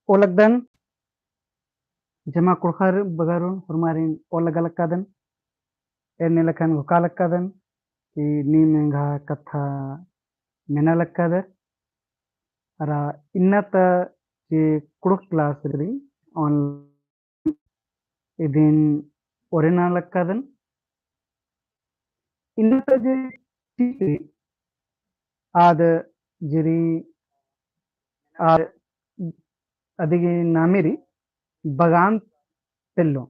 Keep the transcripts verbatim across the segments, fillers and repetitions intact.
ओलगदन, जमा कुँड़ुख़र बगरुन होरमारिन ओलगा लक्कादन, एन्ने लेखन घोखा लक्कादन कि नीम एंगा कत्था मेना लक्कादर। अरा इन्ना ता जे कुँड़ुख़ class रई online इदिन ओरेना लक्कादन। इन्ना ता जे टीप रई आद जे रई आद अदिगे नामे रई बगान पेल्लो।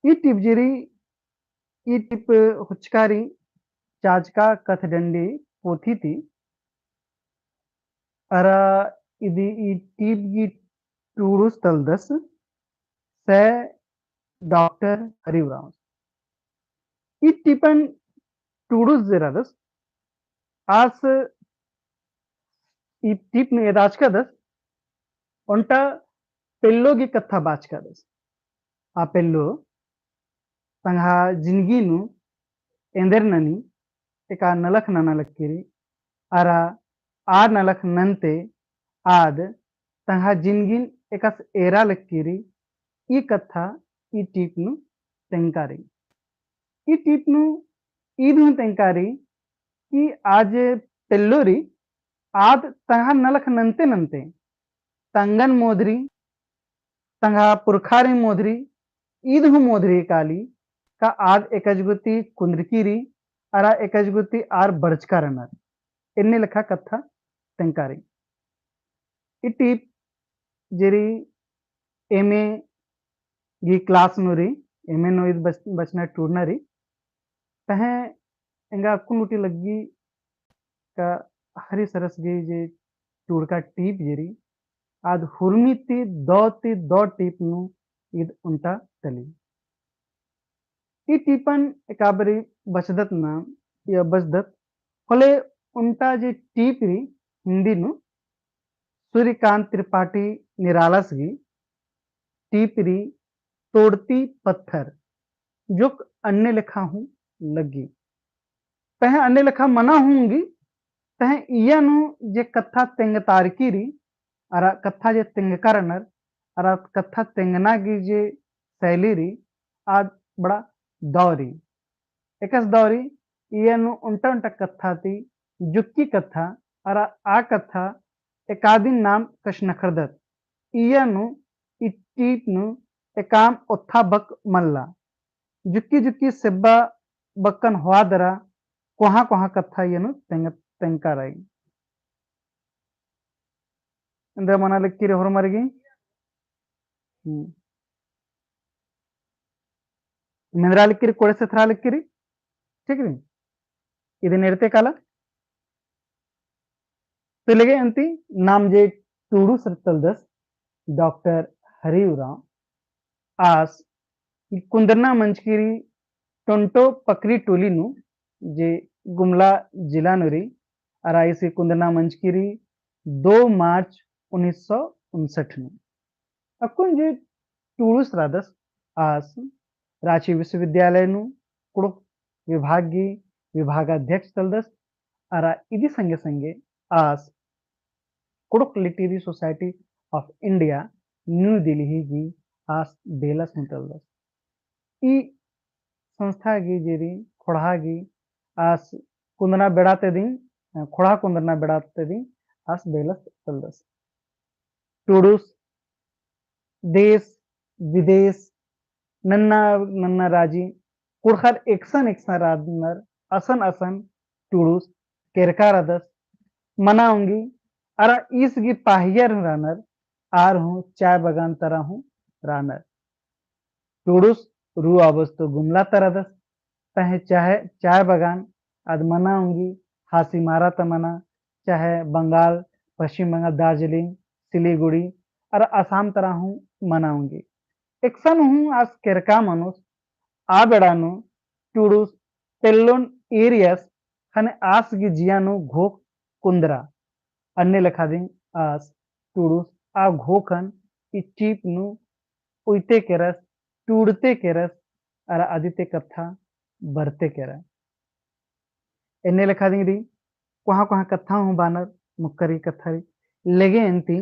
ई टीप जे रई, ई टीप हुचका रई चाजका कथडंडी पोथी ती। अरा इदी ई टीप गही टूड़ुस तलदस सै डॉक्टर हरि उराँव। ई टीपन टूड़ुस जे रअदस, आस ई टीप नू एदाचकादस, ओन्टा पेल्लो गही कत्था बाचकादस। आ पेल्लो तंग्हा जिनगी नू एन्देर ननी एका नलख नना लक्की रई, अरा आ नलख नन्ते आद तंग्हा जिनगिन एकासे एरा लक्की रई, ई कत्था ई टीप नू तेंगका रई। ई टीप नू ईद हूँ तेंगका रई कि आ जे पेल्लो रई आद तंग्हा नलख नन्ते नन्ते तंगन मोधरी, तंग्हा पुरखारिन मोधरी, ईद हूँ मोधरी काली, का आद एकजगुती कुन्दरकी रई, अरा एकजगुती आर बरचका रअनर। एन्ने लेखा कत्था तेंगका रई। ई टीप जे रई एम ए गही class नू रई, एम ए नू ईद बच-, बचना टूड़ना रई। तहें एंगा अक्कुन गूटी लग्गी का हरि सरस गही जे टूड़का टीप जे रई, आद हुरमी ती दौ ती दौ टीप नू ईद ओन्टा तली। ई टीपन एकाबारी बचदत ना, या बचदत, होले ओन्टा जे टीप रई हिन्दी नू सूर्यकांत त्रिपाठी निरालस गही टीप रई तोड़ती पत्थर, जोक अन्ने लेखा हूँ लग्गी। तहें अन्ने लेखा मना हूँ ओंगी, तहें इया नू जे कत्था तेंगतारकी रई, अरा कत्था जे तेंगका रअनर, अरा कत्था तेंगना गही जे शैली रई, आद बड़ा दौ रई। एकस दौ रई, इया नू ओन्टा ओन्टा कत्था ती जुक्की कत्था, अरा आ कत्था एकादिन नाम कछनखरदत। इया नू ई टीप नू एकाम ओत्था बक मल्ला। जुक्की जुक्की सेब्बा बकन होआ दरा कोहाँ कोहाँ कत्था इया नू तेंग-, तेंगका रई। एन्देर मना लक्की रई होरमर गही। हम्म। मेंदरा लक्की रई, कोड़े सेथरा लक्की रई। ठीक रई? इदिन एरते काला। तो लगे अन्ती नाम जे टूड़ुस तलदस डॉक्टर हरि उराँव आस ई कुन्दरना मंजकी रई टोंटो पकरी टोली नू जे गुमला जिला नू रई, अरा ईस ई कुन्दरना मंजकी रई दो मार्च उन्नीस सौ उनसठ नू। अक्कुन जे टूड़ुस रअदस आस राँची विश्वविद्यालय नू कुँड़ुख़ विभाग गही विभागाध्यक्ष तलदस, अरा इदी संगे संगे आस Kurukh Literary Society of India, New Delhi गही आस बेलस हूँ तलदस। ई संस्था गही जे रई, ख़ोंड़हा गही आस कुन्दना बेड़ा ती दिम, अ, ख़ोंड़हा कुन्दना बेड़ा ती दिम आस बेलस तलदस। टूड़ुस देश विदेश नन्ना नन्ना राजी कुँड़ुख़र एकसन एकसन रअनर, असन असन टूड़ुस केरका रअदस, मना ओंगी, अरा ईस गही पाहियर रअनर, आर हूँ चाय बगान तरा हूँ रअनर। टूड़ुस रऊ आबस तो गुमला तरा रअदस, तहें चाहे चाय बगान आद मना ओंगी, हासीमारा ता मना, चाहे बंगाल, पश्चिम बंगाल, दार्जिलिंग, सिलीगुड़ी, अरा आसाम तरा हूँ मना ओंगी। एकसन हूँ आस केरका मनोस, आ बेड़ा नू टूड़ुस पेल्लोन एरियस ख़ने आस गही जिया नू घोख कुन्दरा। अन्ने लेखा दिम आस टूड़ुस आ घोखन ई टीप नू उइते केरस, टूड़ते केरस, अरा अदिते कत्था बरते केरा। एन्ने लेखा दिम रई, कोहाँ कोहाँ कत्था हूँ बानर, मुक्करी कत्था रई, लेगे अन्ती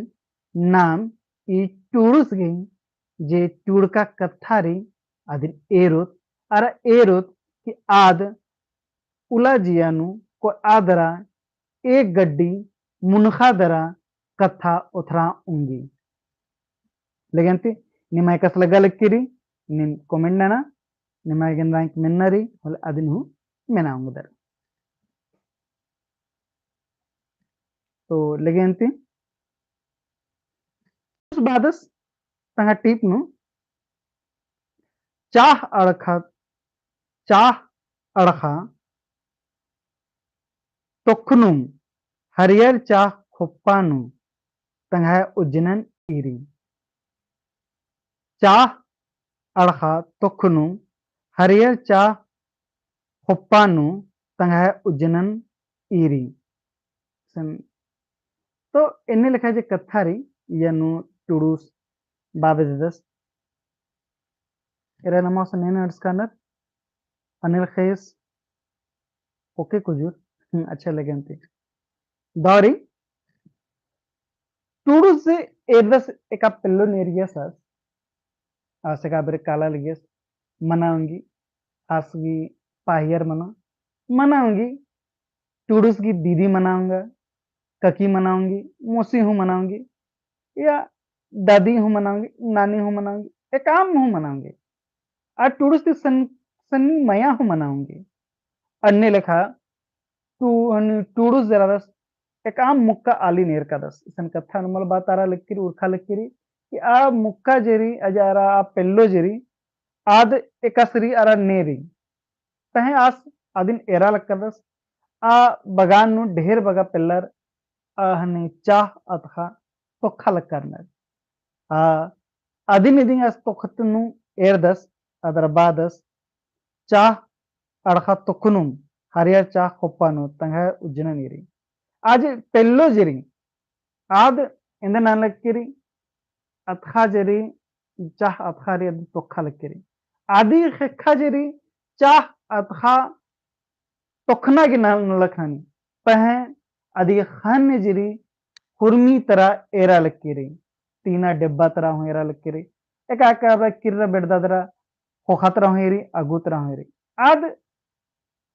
नाम ई टुड़ुस गही जे टुड़का कत्था रई अदिन एरोत, अरा एरोत कि आद उला जिया नू कोड़आ दरा एक गड्डी मुनखा दरा कत्था ओथरा उंगी। लेकिन ती निमा एकासे लग्गा लक्की रई, नीम comment नना, निमा एगन rank मेन्ना रई, होले अदिन हूँ मेना उंगदर। तो लेकिन ती उस बादस तंगा टीप नू चाह अड़खा, चाह अड़खा तोखनुम हरियर चाह खोप्पा नू तंग्है उज्जनन ईरी। चाह अड़खा तोखनुम हरियर चाह खोप्पा नू तंग्है उज्जनन ईरी। सन, तो एन्ने लेखा जे कत्था रई, इया नू टुड़ुस बाबे देदस। एरा नमास नेन अंड़सकानर, अनिल ख़ेस, OK कुजूर, हम्म, अच्छा लेकिन ती। दौरी, टुड़ुस जे एरदस एका पेल्लो नेरियस आस, आस एका बेरे काला लगियस, मना उंगी, आस गही पाहियर मना, मना उंगी, टुड़ुस गही दीदी मना उंगा, ककी मना उंगी, मोसी हूँ मना उंगी, या दादी हूँ मना उंगी, नानी हूँ मना उंगी, एकाम हूँ मना उंगी। आ टुड़ुस ती सन-, सन्नी मया हूँ मना उंगी। अन्ने लेखा टु-, हनी टुड़ुस जे रअदस, एकाम मुक्का आलिन एरकादस। इसन कत्था नू मला बात अरा लक्की रई, उरखा लक्की रई, कि आ मुक्का जे रई, अजा अरा आ पेल्लो जे रई, आद एकासे रई अरा ने रई। पहें आस अदिन एरा लक्कादस, आ बगान नू ढेर बग्गे पेल्लर, आ हनी चाह अतख़ा तोखा लक्करनर। आ अदिन इदिन आस तोखत नू एरदस, अदर बादस चाह अड़खा तोखनुम हरियर चाह खोप्पा नू तंग्है उज्जनन ईरी। आ जे पेल्लो जे रई, आद एन्देर नना लक्की रई, अतख़ा जे रई, चाह अतख़ा रई अदिन तोखा लक्की रई। अदी ख़ेक्खा जे रई, चाह अतख़ा तोखना गे नलख ननी। पहें अदी ख़न्न जे रई, हुरमी तरा एरा लक्की रई। तीना डेब्बा तरा हूँ एरा लक्की रई। एका एका बा किर्रा बेड़दा दरा, ख़ोख़ा तरा हूँ एरी, अगु तरा हूँ एरी। आद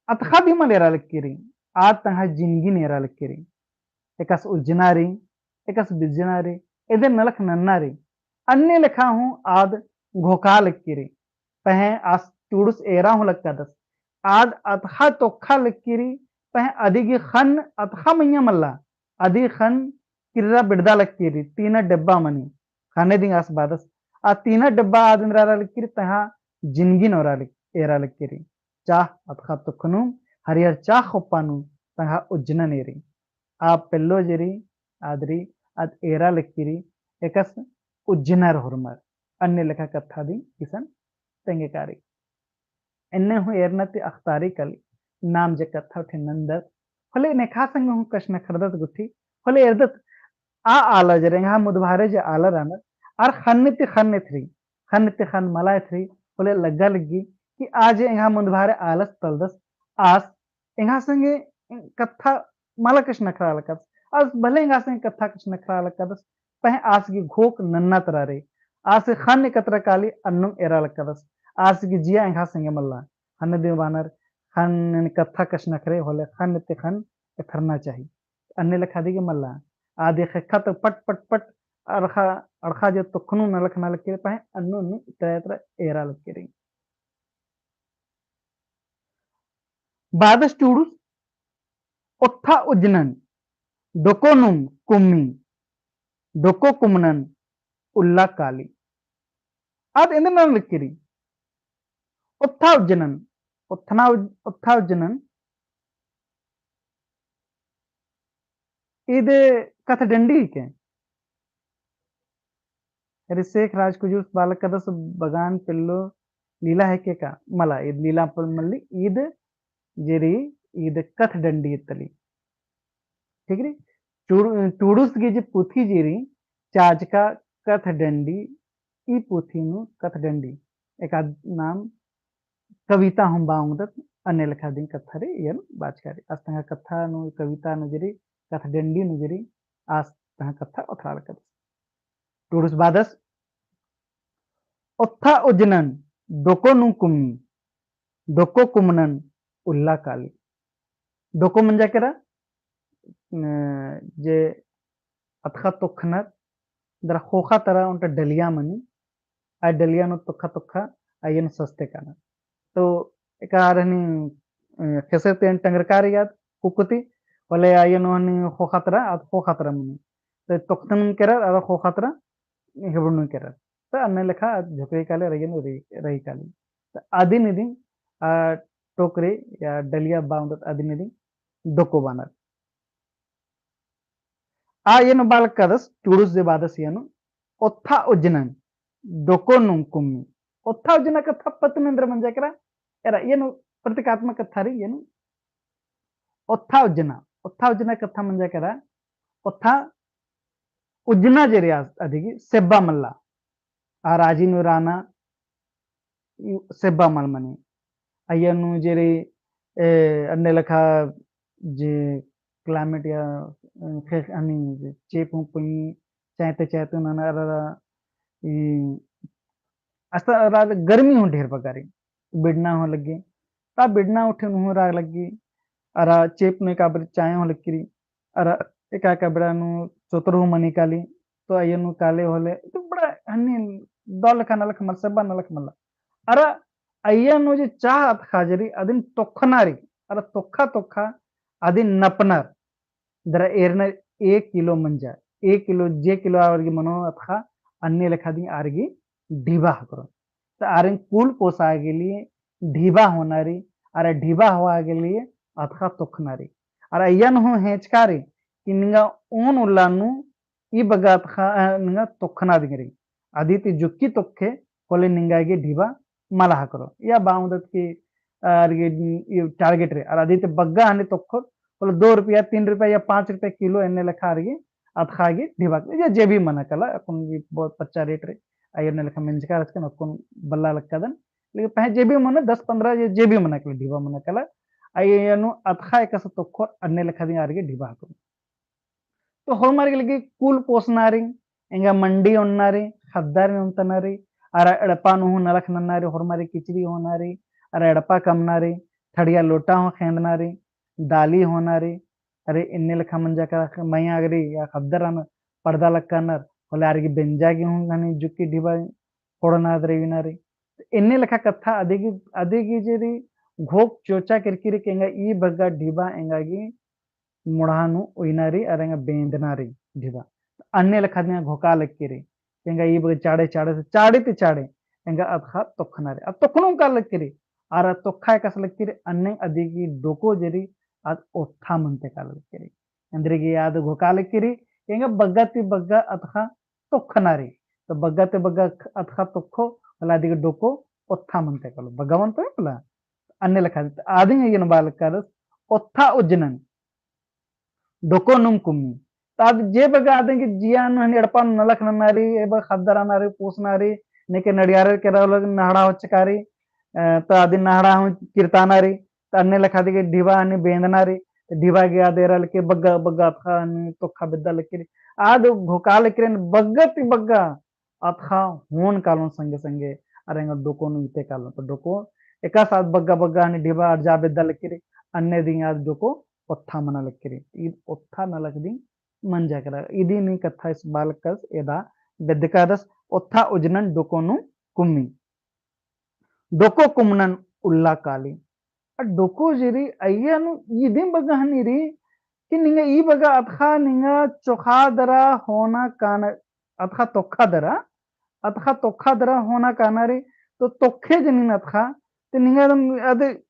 अतख़ा दिम मल एरा लक्की रई, आद तंग्है जिनगिन एरा लक्की रई। एकासे उज्जना रई, एकासे बिज्जना रई, एन्देर नलख नन्ना रई। अन्ने लेखा हूँ आद घोखा लक्की रई। पहें आस टुड़ुस एरा हूँ लक्कादस। आद अतख़ा तोखा लक्की रई, पहें अदी गही ख़न्न अतख़ा मइय्याँ मल्ला, अदी ख़न्न किर्रा बेड़दा लक्की रई, तीना डेब्बा मनी, ख़न्न दिम आस बादस। आ तीना डेब्बा आद एन्देर एरा लक्की रई, तंग्है जिनगिन ओरा लक-, एरा लक्की रई। चाह अतख़ा तोखनुम हरियर चाह खोप्पा नू तंग्है उज्जनन ईरी। आ पेल्लो जे रई, आद रई, आद एरा लक्की रई, एकासे उज्जनर होरमर। अन्ने लेखा कत्था दिम इसन तेंगेका रई। एन्ने हूँ एरना ती अख़तारकी काली, नाम जे कत्था उठे नन्दत, होले नेखा संगे हूँ कछनखरदत गुट्ठी, होले एरदत आ आला जे रई, एंग्है मुन्दभारे जे आला रअनर, आर ख़न्न ती ख़न्न एथरी, ख़न्न ती ख़न्न मला एथरी, होले लग्गा लग्गी कि आ जे एंग्है मुन्दभारे आलस तलदस, आस एंग्है संगे कत्था मला कछनखरआ लक्कादस। आस भले एंग्है संगे कत्था कछनखरआ लक्कादस, पहें आस गही घोख नन्ना तरा रई। आस ख़न्न एकतरा काली अन्नुम एरा लक्कादस। आस गही जिया एंग्है संगे मल्ला। ख़न्न दिम बअनर ख़न्न कत्था कछनखरे होले ख़न्न ती ख़न्न एथरना चाही। अन्ने लेखा दिम गे मल्ला। आद ख़ेक्खा तो पट पट पट अड़खा, अड़खा जे तोखनुम नलख नना लक्की रई, पहें अन्नु अन्नु इतरा इतरा एरा लक्की रई। बादस टुड़ुस ओत्था उज्जनन, डोकोनुम कुम्मी, डोको कुमनन उल्ला काली। आद एन्देर नना लक्की रई। ओत्था उज्जनन, ओत्थना उज-, ओत्था उज्जनन, ईद कथडंडी हिके। अरे शेख राजकुजूर बालकदस बगान पेल्लो लीला हेके का? मला, ईद लीला पल मल्ली, ईद जे रई, ईद कथडंडी तली। ठीक रई? टुड़-, टुड़ुस गही जे पुथी जे रई, चाजका कथडंडी, ई पुथी नू कथडंडी एका नाम कविता हूँ बआ ओंगदत। अन्ने लेखा दिम कत्था रई, इयन बाचका रई। आस तंग्है कत्था नू, कविता नू जे रई, कथडंडी नू जे रई, आस तंग्है कत्था ओथरा लक्कादस। टुड़ुस बादस, ओत्था उज्जनन डोको नू कुम्मी, डोको कुमनन उल्ला काली। डोको मंजा केरा, अ, जे अतखा तोखनर, दरा ख़ोख़ा तरा ओन्टा डलिया मनी, आ डलिया नू तोखा तोखा, आयन सस्ते काना। तो एका आर हनी, अ, खेसे तेन टंगरकार याद कुकुती, होले आयन हनी ख़ोख़ा तरा, आद ख़ोख़ा तरा मनी। तो तोखतन केरर, आद ख़ोख़ा तरा हेबड़नू केरर। तो अन्ने लेखा झोकरी काली, रही, रही काली। तो अदिन इदिन, आ, टोकरी या डलिया बावंदत अदिन इदिन डोको बानर। आ एन बालकदस टुड़ुस जे बादस एन ओत्था उज्जनन डोको नुम कुम्मी। ओत्था उज्जना कत्था पत्त मेंदर मंजा केरा, एरा एन प्रतीकात्मक कत्था रई एन। ओत्था उज्जना, ओत्था उज्जना कत्था मंजा केरा, ओत्था उज्जना जे रई अदिगी सेब्बा मल्ला। आ राजी नू राना सेब्बा मल मनी। अय्या नू जे रई, ए, अन्ने लेखा जे climate या, अ, खे-, हनी चेंप हूँ पुंगी, चैते चैते नना अरा, ई, अस्ता अरा गर्मी हूँ ढेर बग्गा रई। बिड़ना हूँ लग्गी। ता बिड़ना उठे नू हूँ राग लग्गी। अरा चेंप नू एका बेड़ा चाय हूँ लग्गी रई। अरा एका एका बेड़ा नू चोतर हूँ मनी काली। तो अय्या नू काले होले, तो बड़ा हनी दौ लेखा नलख मल, सेब्बा नलख मल्ला। अरा अय्या नू जे चाह अतखा जे रई, अदिन तोखना रई, अरा तोखा तोखा अदिन नपनर, दरा एरनर एक किलो मंजा, एक किलो, जे किलो आर गे मनो अतखा, अन्ने लेखा दिम आर गे ढिबा हकरो। तो आरिन कुल पोसा गे लिए ढिबा होना रई, अरा ढिबा होआ गे लिए अतखा तोखना रई। अरा अय्या नू हूँ हेंचका रई कि निंगा ओन उल्ला नू ई बग्गा अतखा, अ, निंगा तोखना दिम रई। अदी ती जुक्की तोखे, होले निंगा गे ढिबा मला हकरो। या बावंदत कि, अ, आर गे, ई target रई। अरा अदी ती बग्गा हनी तोखोत, होले दो रुपया, तीन रुपया या पाँच रुपया किलो एन्ने लेखा आर गे, अतखा गे ढिबा। या जे भी मना काला, अक्कुन भी बहुत पच्चा rate रई। अय्या एन्ने लेखा मेंजका रहचकन, अक्कुन बल्ला लक्कादन। लेकिन पहें जे भी मना, दस पन्द्रह या जे भी मना काला, ढिबा मना काला। अय्या नू अतखा एकासे तोखोर, अन्ने लेखा दिम आर गे ढिबा हकरो। तो होरमार गे लगी कुल पोसना रई, एंगा मंडी ओन्ना रई, खद्दर में ओन्तना रई, अरा एड़पा नू हूँ नलख नन्ना रई, होरमार गे किचरी होना रई, अरा एड़पा कमना रई, थड़िया लोटा हूँ खेंदना रई, दाली होना रई, अरा एन्ने लेखा मंजा का मइय्याँ गे रई या खद्दर अन पर्दा लक्कानर, होले आर गे बेंजा गे हूँ हनी जुक्की ढिबा कोड़ना दरे बिना रई। तो एन्ने लेखा कत्था अदी गे, अदी गे जे रई घोख चोचा केरकी रई कि एंगा ई बग्गा ढिबा एंगा गे मुड़हा नू उइना रई, अरा एंगा बेंदना रई ढिबा। अन्ने लेखा दिम घोका लक्की रई। एंगा ई बग्गे चाड़े, चाड़े से, चाड़े ती चाड़े, एंगा अतखा तोखना रई। आ तोखनुम काला लक्की रई, अरा तोखा एकासे लक्की रई, अन्ने अदी गे डोको जे रई, आद ओत्था मनते काला लक्की रई। एन्देरगे आद घोका लक्की रई, एंगा बग्गा ती बग्गा अतखा तोखना रई। तो बग्गा ती बग्गा अतखा तोखो, होले अदी गे डोको ओत्था मनते कालो। बग्गा मनते कालो। अन्ने लेखा, आदिन एन बालकदस, ओत्था उज्जनन डोको नुम कुम्मी। तो आद जे बग्गे आदिन गे जिया नू हनी एड़पा नू नलख नन्ना रई, ए बग्गे खद्दर रअना रई, पोसना रई, नेके नड़ियारे केरा लग नहड़ा होचका रई, अ, तो आदिन नहड़ा हूँ किरताना रई, तो अन्ने लेखा अदी गे ढिबा हनी बेंदना रई, तो ढिबा गे आद एरा लक्की रई बग्गा, बग्गा अतखा हनी तोखा बेद्दा लक्की रई। आद घोका लक्की रई बग्गा ती बग्गा अतखा होन कालोन संगे संगे, अरा एंगा डोको नू इते कालोन। तो डोको एकासे आद बग्गा बग्गा हनी ढिबा अरजा बेद्दा लक्की रई, अन्ने दिम आद डोको ओत्था मना लक्की रई। ईद ओत्था नलख दिम मंजा केरा। इदी नीन कत्था इस बालकस एदा बेद्दकादस ओत्था उज्जनन डोको नू कुम्मी। डोको कुमनन उल्ला काली। आ डोको जे रई अइय्या नू इदिम बग्गे हनी रई कि निंगा ई बग्गे अतखा निंगा चोखा दरा होना काना, अतखा तोखा दरा, अतखा तोखा दरा होना काना रई, तो तोखे जे नीन अतखा, तो निंगा एकदम अदे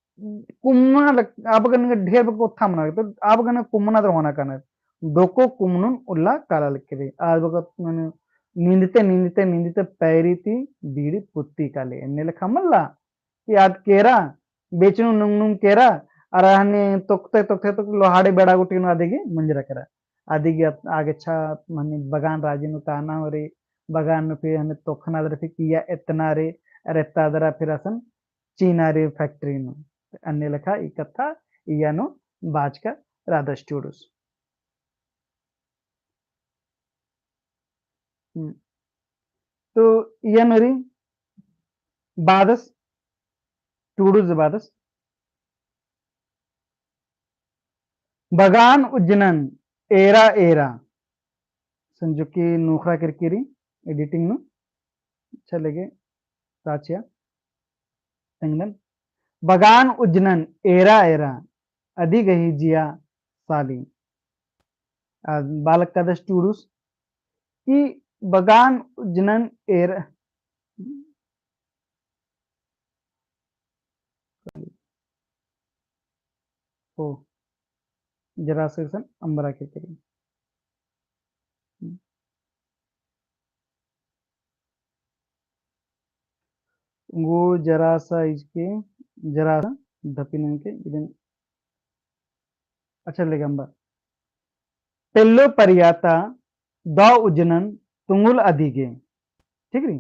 कुमना लग, आ बग्गे निंगा ढेर बग्गे ओत्था मना लग, तो आ बग्गे निंगा कुमना दरा होना काना रई। डोको कुमनुन उल्ला काला लक्की रई। आ बग्गे माने नींदते, नींदते, नींदते पैरी ती बीड़ी पुत्ती काली। एन्ने लेखा मल्ला कि आद केरा, बेचनुम नुम नुम केरा, अरा हनी तोखते, तोखते, तोखते लोहाड़े बेड़ा गूटी नू अदी गे मुंजरा केरा। अदी गे अत-, आगे अच्छा, माने बगान राजी नू काना होरी, बगान नू फिर हनी तोखना दरा फिर किइय्या एतना रई, अरा एत्ता दरा फिर असन चीना रई factory नू। अन्ने लेखा ई कत्था इय्या नू बाचका रअदस टुड़ुस। हम्म। तो इय्या नू रई बादस, टूड़ुस बादस। बगान उज्जनन एरा एरा। संजुकी नोखरा केरकी रई editing नू। अच्छा लगे, साचिया। तेंगदन। बगान उज्जनन एरा एरा, अदी गही जिया साली। आ, बआ लगदस टूड़ुस। ई बगान उज्जनन एरा, ओ, जरा से सन अम्बरा के करी। गो जरा सा इसके, जरा सा धपिनन के इदन। अच्छा, लेगा अम्बर। पेल्लो परिया ता दौ उज्जनन तुंगुल अदिगे। ठीक रई?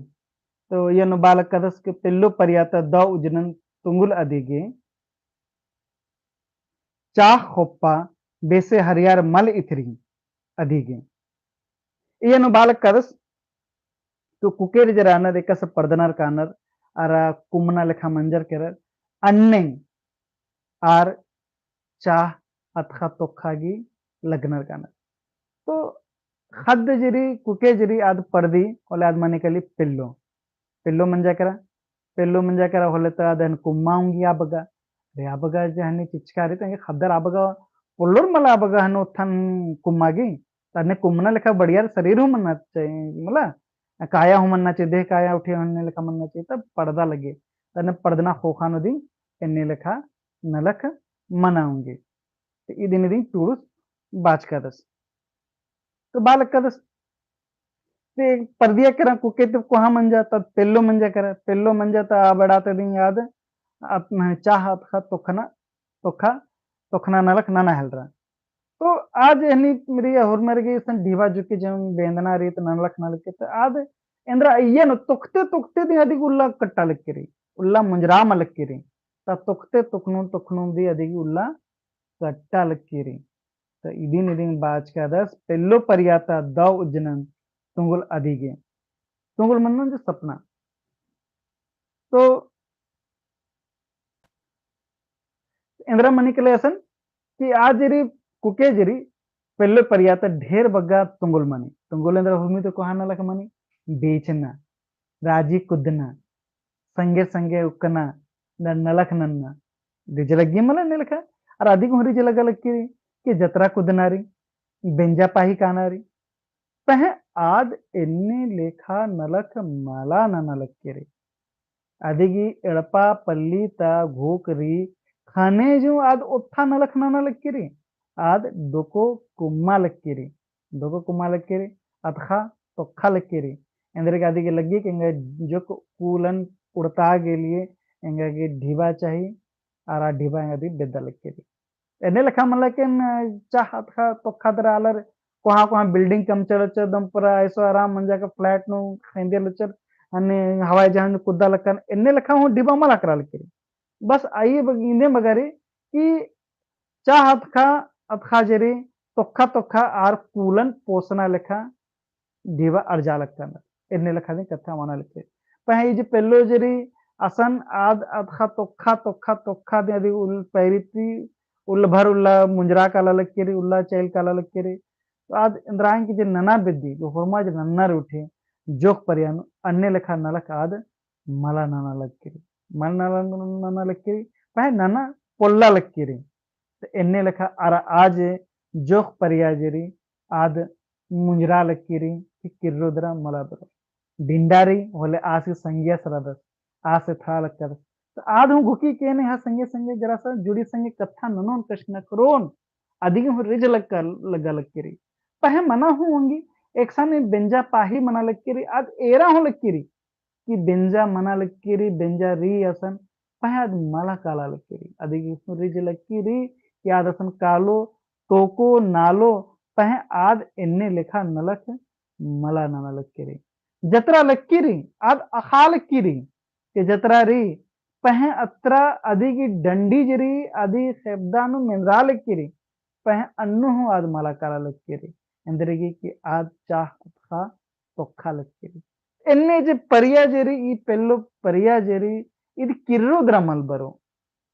तो इय्या नू बआ लगदस के पेल्लो परिया ता दौ उज्जनन तुंगुल अदिगे। चाह खोप्पा बेसे हरियर मल इथरी अदिगे। इय्या नू बआ लगदस तो कुकेर जे रअनर एकासे परदनर कानर, अरा कुम्मना लेखा मंजर केरर, अन्ने आर चाह अतखा तोखा गे लगनर कानर। तो ख़द्द जे रई, कुके जे रई आद परदी, होले आद मनी काली पेल्लो। पेल्लो मंजा केरा, पेल्लो मंजा केरा होले तो आद हन कुम्मा ओंगी आ बग्गा। अरे आ बग्गा जे हनी चिचका रई, तो एंगे ख़द्दर आ बग्गा पोल्लोर मला आ बग्गा हन ओथन कुम्मा गे। तो अन्ने कुम्मना लेखा बढ़िया शरीर हूँ मन्ना चाहिए, मला काया हूँ मन्ना चाहिए, देह काया उठे हन्ने लेखा मन्ना चाहिए, तब परदा लग्गी। तो अन्ने परदना ख़ोख़ा नू दिम एन्ने लेखा नलख मना ओंगी। तो इदिन इदिन टूड़ुस बाचकादस। तो बआ लगदस। ते परदिया केरा कुके ते कोहा मंजा, तब पेल्लो मंजा केरा, पेल्लो मंजा ता आ बड़ा ते दिन याद, अत-, चाह अतखा तोखना, तोखा, तोखना नलख नना हेलरा। तो आद एहनी मेरी हुरमर गे सन ढिबा जुके जम बेंदना रई तो नलख नलख के तो आद एन्दरा अइय्या नू तोखते तोखते दिन अदिगे उल्ला कट्टा लक्की रई, उल्ला मुंजरा मल लक्की रई। ता तोखते तोखनुम तोखनुम दिन अदिगे उल्ला कट्टा लक्की रई। तो इदिन इदिन बाचकादस पेल्लो परिया ता दौ उज्जनन तुंगुल अदिगे। तुंगुल मन्नन जो सपना। तो एन्दरा मनी काली असन कि आ जे रई कुके जे रई पेल्लो परिया ता ढेर बग्गा तुंगुल मनी। तुंगुल एन्दरा हुरमी तो कोहा नलख मनी, बेचना, राजी कुद्दना, संगे संगे उक्कना, न-, नलख नन्ना। रिझ लग्गी मला एन्ने लेखा, अरा अदिगे हूँ रिझ लग्गा लक्की रई कि जतरा कुद्दना रई, बेंजा पाही काना रई। पहें आद एन्ने लेखा नलख मला नना लक्की रई। अदिगे एड़पा पल्ली ता घोख रई ख़ने जूँ आद ओत्था नलख नना लक्की रई। आद डोको कुम्मा लक्की रई, डोको कुम्मा लक्की रई, अतखा तोखा लक्की रई। एन्देरगे अदिगे लग्गी कि एंगा जोक कूलन उड़ता गे लिए एंगा गे ढिबा चाही, अरा ढिबा एंगा दिम बेद्दा लक्की रई। एन्ने लेखा मला के न चाह अतखा तोखा दरा आलर कोहाँ कोहाँ building कमचर लचर दम पूरा ऐसो आराम मंजा का flat नू खेंदिया लचर, अन्ने हवाई जहाज नू कुद्दा लक्कन, एन्ने लेखा हूँ ढिबा मला केरा लक्की रई। बस अइय्या बग-, इन्ने बग्गे रई कि चाह अतखा, अतखा जे रई, तोखा तोखा आर कूलन पोसना लेखा ढिबा अर्जा लक्कन, एन्ने लेखा दिम कत्था मना लक्की रई। पहें ई जे पेल्लो जे रई, असन आद अतखा तोखा, तोखा, तोखा दिम अदिगे उल्ला पैरी ती, उल्ला भर उल्ला मुंजरा काला लक्की रई, उल्ला चैल काला लक्की रई। तो आद एन्दरा एंगे जे नना बेद्दी, जो होरमा जे नन्ना रई उठे, जोख परिया नू, अन्ने लेखा नलख आद मला नना लक्की रई। मला नना, नना लक्की रई, पहें नना पोल्ला लक्की रई। तो एन्ने लेखा अरा आ जे जोख परिया जे रई, आद मुंजरा लक्की रई, कि किर्रो दरा मला दरा। डिंडा रई, होले आस गे संगियस रअदस, आस एथरा लक्कदस। तो आद हूँ घुकी के एन्ने हा संगे संगे जरा सा जुड़ी संगे कत्था ननोन कछनखरोन, अदिगे हूँ रिझ लग्गा, लग्गा लक्की रई। पहें मना हूँ ओंगी, एकसन बेंजा पाही मना लक्की रई, आद एरा हूँ लक्की रई। कि बेंजा मना लक्की रई, बेंजा रई असन, पहें आद मला काला लक्की रई। अदिगे हूँ रिझ लक्की रई कि आद असन कालो, तोको, नालो, पहें आद एन्ने लेखा नलख मला नना लक्की रई। जतरा लक्की रई, आद अख़ा लक्की रई, कि जतरा रई, पहें अतरा अदिगे डंडी जे रई, अदिगे खेबदा नू मेंदरा लक्की रई, पहें अन्नु हूँ आद मला काला लक्की रई। एन्देरगे कि आद चाह अतख़ा तोखा लक्की रई। एन्ने जे परिया जे रई, ई पेल्लो परिया जे रई, ईद किर्रो दरा मल बरो।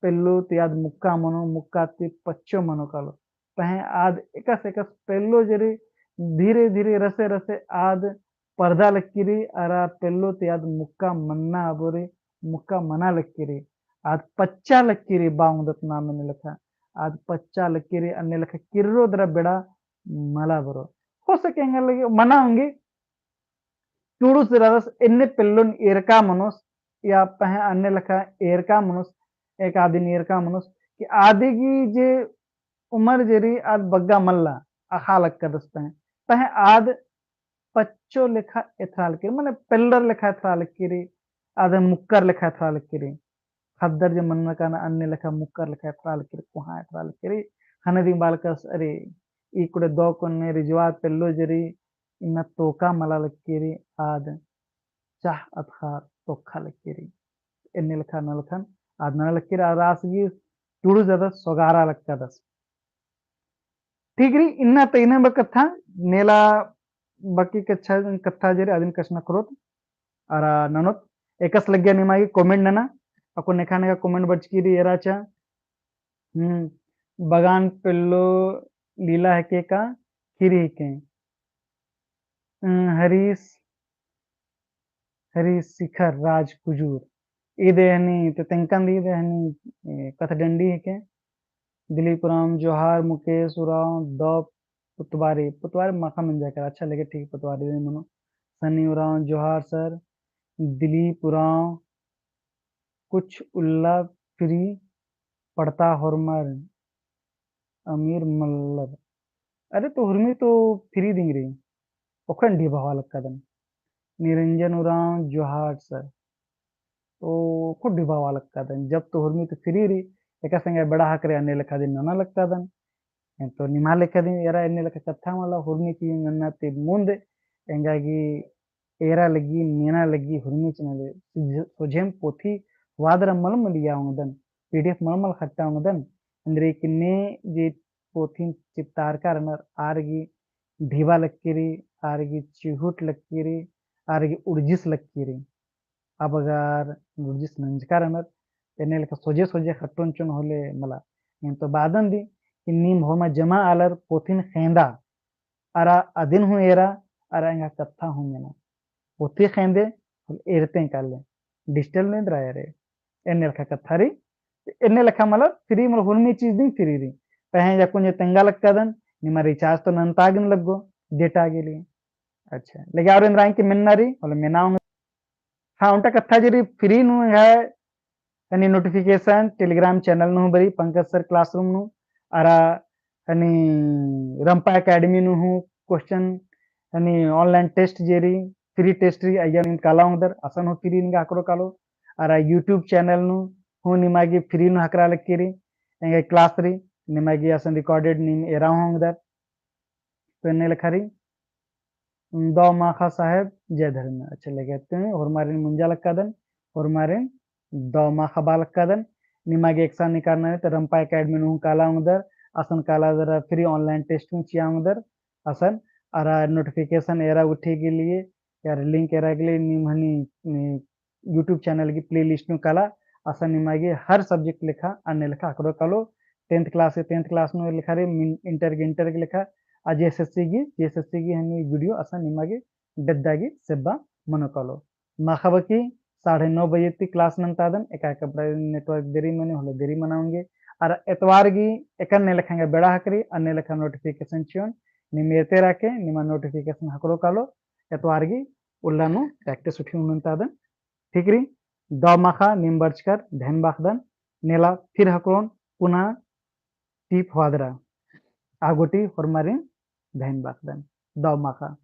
पेल्लो ती आद मुक्का मनो, मुक्का ती पच्चो मनो कालो। पहें आद एकस एकस पेल्लो जे रई, धीरे धीरे रसे रसे आद परदा लक्की रई, अरा पेल्लो ती आद मुक्का मन्ना अबोरी, मुक्का मना लक्की रई। आद पच्चा लक्की रई, बाउंदत नाम एन्ने लेखा। आद पच्चा लक्की रई, अन्ने लेखा किर्रो दरा बेड़ा मला बरो। हो सके एंगा लगी मना ओंगी, टुड़ुस रअदस एन्ने पेल्लोन एरका मनोस, या पहें अन्ने लेखा एरका मनोस, एक आदिन एरका मनोस, कि आदि गही जे उमर जे रई आद बग्गा मल्ला, अख़ा लक्कदस पहें। पहें आद पच्चो लेखा एथरा लक्की रई, मने पेल्लर लेखा एथरा लक्की रई, आद मुक्कर लेखा एथरा लक्की रई। ख़द्दर जे मन्ना काना अन्ने लेखा मुक्कर लेखा एथरा लक्की रई, कोहाँ एथरा लक्की रई। ख़ने दिम बआ लक्कस, अरे, ई कुड़े दौ कोन्ने रिजवार पेल्लो जे रई, इन्ना तोका मला लक्की रई, आद चाह अतख़ा तोखा लक्की रई। एन्ने लेखा नलखन आद नना लक्की रई, अरा आस गही टुड़ुस रअदस सोगारा लक्कदस। ठीक रई, इन्ना तइने बा कत्था, नेला बाकी कच्छा कत्था जे रई अदिन कछनखरोत अरा ननोत। एकस लग्गिया निमा गे comment नना, अक्कुन नेखा नेखा comment बरचकी रई एरा चा। हम्म, बगान पेल्लो लीला हेके का खीरी हेके। अ, हरीश, हरीश शिखर राज कुजूर। ईद हनी ते तेंकन दी ईद हनी, ए, कथडंडी हेके। दिलीप उराँव जोहार, मुकेश उराँव दौ पुतबारी, पुतबारी माखा मंजा कर, अच्छा लगे ठीक पुतबारी दे मनो। सनी उराँव जोहार सर, दिलीप उराँव कुछ उल्ला free पड़ता होरमर अमीर मल्लर। अरे तो हुरमी तो free दिंग रई, ओखन ढिबावा लक्कादन। निरंजन उराँव जोहार सर। तो ओखन ढिबावा लक्कादन, जब तो हुरमी तो free रई, एका संगे बेड़ा हकरे अन्ने लेखा दिन नना लक्कादन। तो निमा लेखा दिन एरा अन्ने लेखा कत्था मला हुरमी की नन्ना ते मुन्द एंगा गी एरा लगी, मेना लगी, हुरमी चैनल सोझेम पोथी वादरा मल मलिया ओंगदन, PDF मल मल खट्टा ओंगदन। एन्देर किन्ने जे पोथीन चितारका रअनर आर गी ढिबा लक्की रई, आर गी चिहुट लक्की रई, आर गी उड़जिस लक्की रई। अबगर उड़जिस नंजका रअनर, एन्ने लेखा सोझे सोझे खट्टोन चोन होले मला। एन तो बादन दी कि नीम होमा जमा आलर पोथीन खेंदा, अरा अदिन हूँ एरा, अरा एंगा कत्था हूँ मेना। पोथी खेंदे, एरते काले, digital में दरा एरे। एन्ने लेखा कत्था रई, एन्ने लेखा मतलब free मतलब हुरमी चीज दिन free रई। पहें जाकुन जे तेंगा लक्कादन, निमा recharge तो नन्तागिन लग्गो, data के लिए। अच्छा, लेकिन और एन्देर की मेन्ना रई, मतलब मेना हाँ, ओन्टा कत्था जे रई free नू है, हनी notification Telegram channel नू बरी, पंकज सर classroom नू, अरा हनी रंपा academy नू हूँ question, हनी online test जे रई, free test रई, अइय्या नीम काला ओंगदर, असन हूँ free निंगा हकरो कालो, अरा YouTube channel नू हूँ निमा गे free नू हकरा लक्की रई, एंगे class रई, निमा गे असन recorded नीम एरा हूँ ओंगदर, तो एन्ने लेखा रई, दौ माखा साहेब, जय धर्मेस। अच्छा, लेकिन होरमारिन मुंजा लक्कादन, होरमारिन दौ माखा बआ लक्कादन, निमा गे एकसन निकारना रई, तो रंपा academy नू हूँ काला ओंगदर, असन काला दरा free online test हूँ चिआ ओंगदर, असन, अरा notification एरा उठे के लिए, यार link एरा के लिए, नीम हनी, नी, YouTube channel की playlist नू काला, असन निमा गे हर subject लेखा, अन्ने लेखा हकरो कालो, tenth class के tenth class नू लेखा रई, मिन-, inter के inter के लेखा, आ JSSC की, JSSC की हनी video असन निमा गे बेद्दा गे सेब्बा मनो कालो। माखा बकी साढ़े नौ बजे ती class नन्तादन, एका एका बड़ा network देरी मनी होले देरी मना ओंगी। अरा एतवार गी एकन्ने लेखा एंगा बेड़ा हकरी, अन्ने लेखा notification चिओन, नीम एरते रअके, निमा notification हकरो कालो, एतवार गी उल्ला नू practice उठी नन्तादन। ठीक रई, दौ माखा नीम बरचकर धैन बअदन, नेला फिर हकरोन पुना टीप होअदरा। आ गूटी होरमारिन धैन बअदन। दौ माखा।